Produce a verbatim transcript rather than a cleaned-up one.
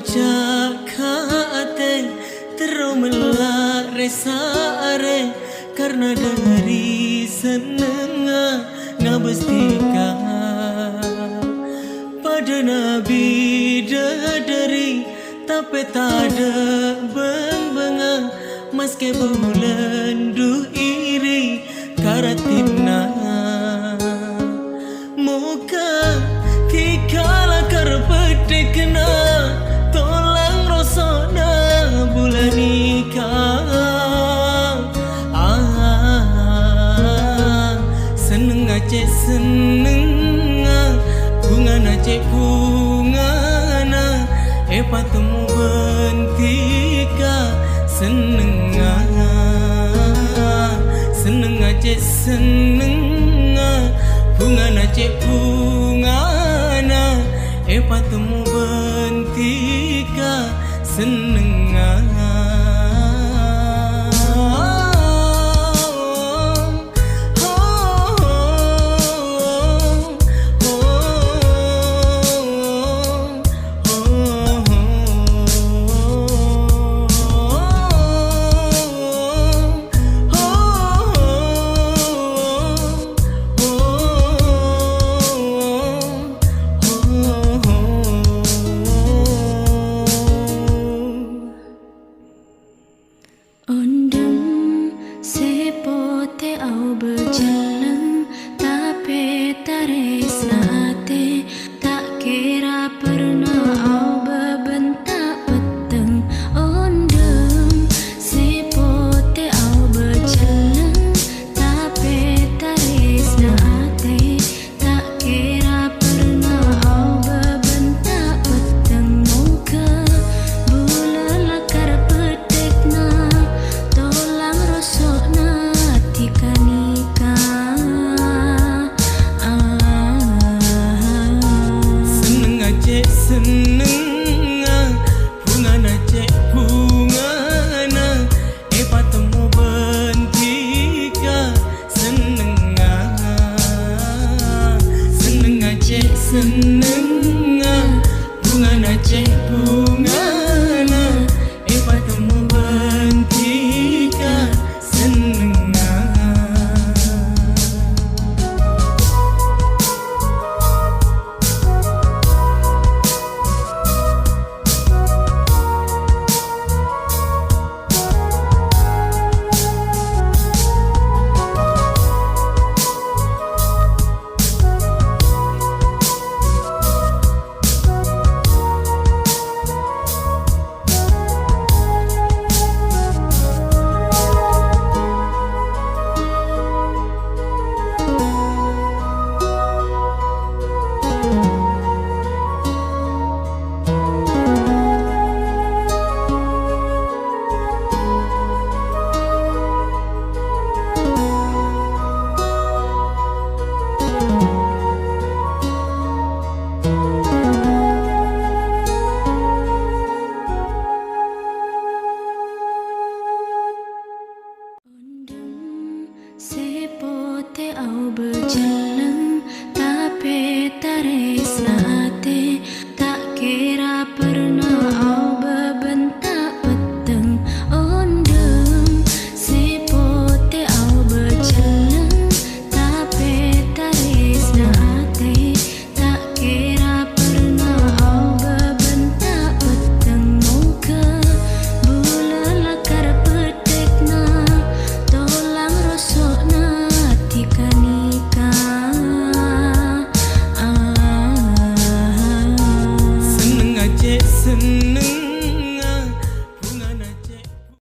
Ca'ka atè terro mella' rè-saarè, karna dhâri sennengnga ngabâs dhika. Padâna bidadari, tapè tadâ' bâng-bângnga, maskè bulân du iri ka ratèna. Moghâ dhika lakar peddhèghânna tolang rosona bulâ nèka. Ah, sennengnga cè' sennengnga, bhungana cè' bhungana, èpatemmo bân dhika sennengnga. Sennengnga cè' sennengnga, bhungana cè' bhungana, èpatemmo bân dhika sennengnga.